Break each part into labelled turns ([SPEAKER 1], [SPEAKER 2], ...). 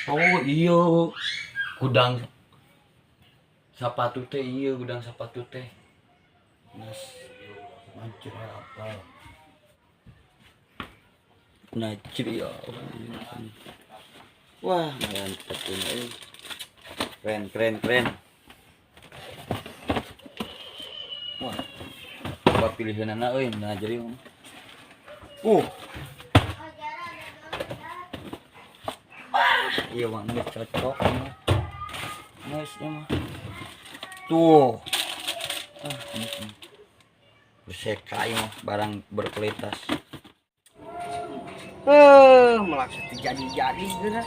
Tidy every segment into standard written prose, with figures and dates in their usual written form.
[SPEAKER 1] Oh iya, gudang sepatu teh, iya gudang sepatu teh. Nas mancur apa? Najib ya. Wah, mantap ini. Keren, keren, keren. Wah, coba pilihanana euy, nah jadi. Wah, iya mah geus cocok ini. Geus ieu mah. Tuh. Ah, ini. Berseka ieu mah barang berkualitas.
[SPEAKER 2] Eh, melak jadi-jadi geura.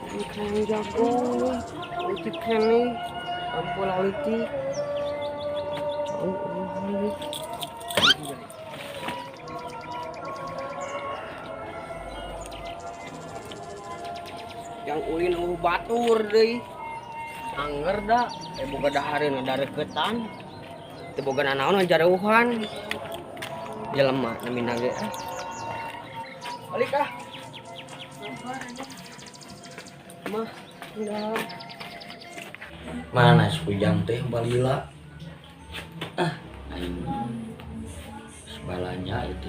[SPEAKER 2] Ini keren jago, leutik keneh, ampun leutik. Oh, oh, yang ulin eueuh batur deui. Angger da, boga dahareun dareketan. Teu boga nanaon jareuhan. Jelema namina ge ah. Balik ah. Mah, enggak.
[SPEAKER 1] Mana si Ujang teh balila? Ah, aing sebalanya itu.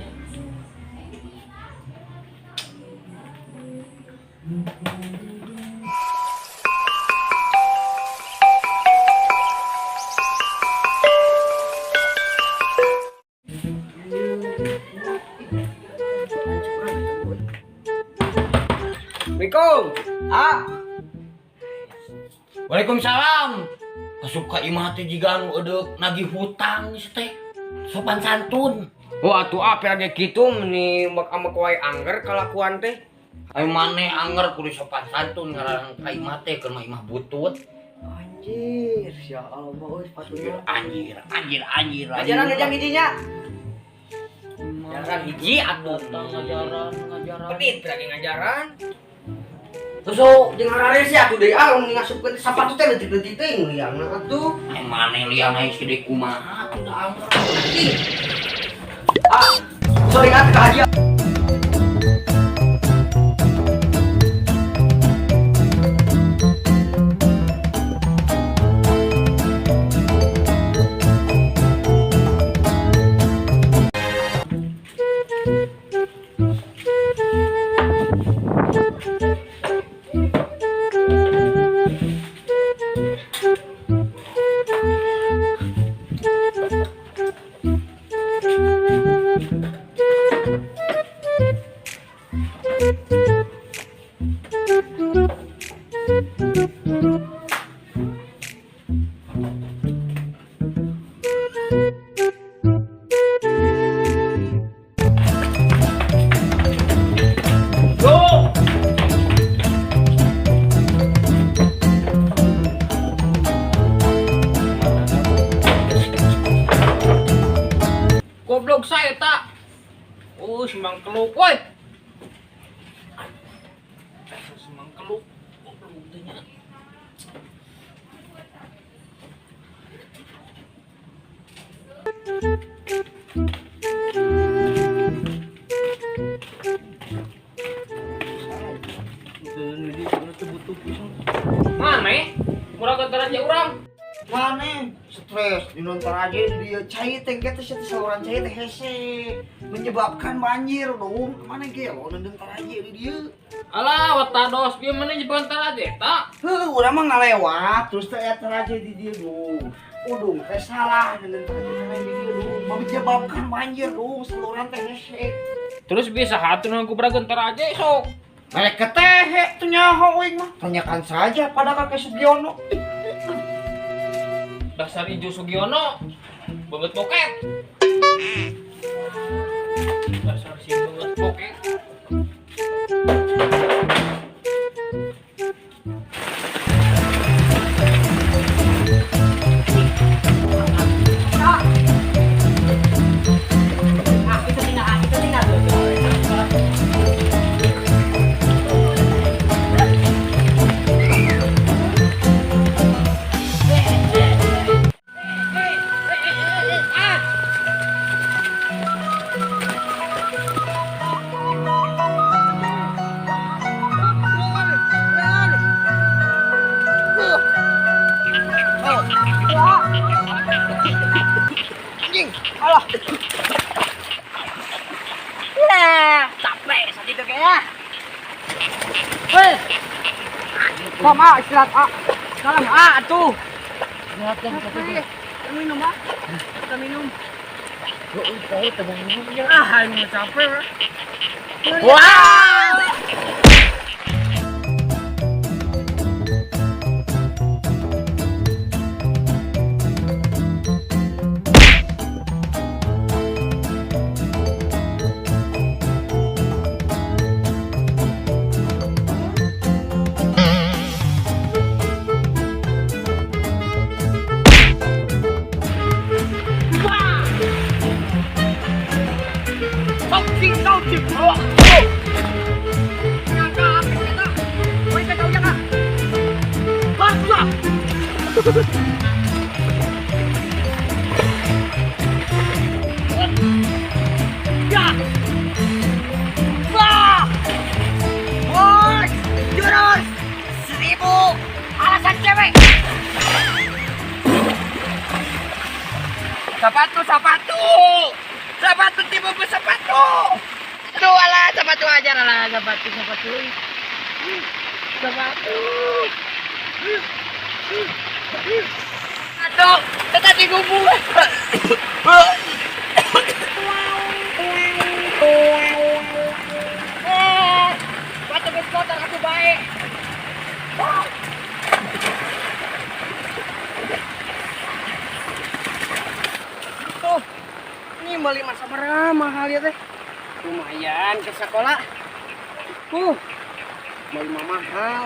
[SPEAKER 2] Assalamualaikum. Ah,
[SPEAKER 1] Waalaikumsalam. Asup ka imah teh jiga anu edeuk nagih hutang si teh. Sopan santun.
[SPEAKER 2] Wah, atuh apa lagi kitu meni mek wae angger kalakuan teh.
[SPEAKER 1] Ayo maneh anger kudu sopan santun ngaran ka imah teh keur mah imah butut.
[SPEAKER 2] Anjir, ya Allah euy sepatunya.
[SPEAKER 1] Anjir, anjir, anjir.
[SPEAKER 2] Ngajaran ngejang hijinya. Ngajaran hiji atuh.
[SPEAKER 1] Ngajaran, ngajaran.
[SPEAKER 2] Pedit lagi ngajaran.
[SPEAKER 1] Terus oh,
[SPEAKER 2] Jeung harareus ya atuh deui ah mun ngasupkeun sepatu teh leutik-leutik teh liangna atuh.
[SPEAKER 1] Ayo maneh liang aing segede kumaha atuh da anger.
[SPEAKER 2] Ah, sorry ah ka haji.
[SPEAKER 1] Yo.
[SPEAKER 3] Goblok saya tak. Oh, semang keluk, woi. Semang keluk. Goblok teh nya. Mana? Murah aja urang.
[SPEAKER 4] Mana stres di nonton aja dia cai teh teh saluran cai teh hese menyebabkan banjir dong. Mana gelo nonton aja di dia.
[SPEAKER 3] Alah, watados bieu mana jeban taraje eta?
[SPEAKER 4] Heuh, urang mah ngalewat terus teh aya taraje di dia dong. Udung teh salah nonton taraje teh di dia dong. Menyebabkan banjir dong saluran teh hese.
[SPEAKER 3] Terus bisa hatu nang kubragan taraje sok.
[SPEAKER 4] Mereka teh tuh nyaho uing mah. Tanyakan saja pada kakek Sugiono.
[SPEAKER 3] Dasar ijo Sugiono banget poket. Dasar si banget poket.
[SPEAKER 2] Ah, itu tinggal, ah, itu tinggal.
[SPEAKER 5] Ya, capek sakit ya. Weh. Kom ah, istirahat ah. Salam ah atuh. Capek. Kita minum ah. Kita minum. Ah, aing mah capek. Wah. Jurus 1000 alasan cewek. Sepatu, sepatu, sepatu, tiba sepatu. Tuh alah, sepatu aja lah, sepatu, sepatu, sepatu. Aduh, tetap digubu. Batu kotor aku baik. Tuh, ini beli masa berapa mahal ya teh? Lumayan ke sekolah. Beli mah mahal.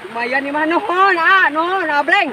[SPEAKER 5] Lumayan nih mah nuhun, ah, nuhun, ableng.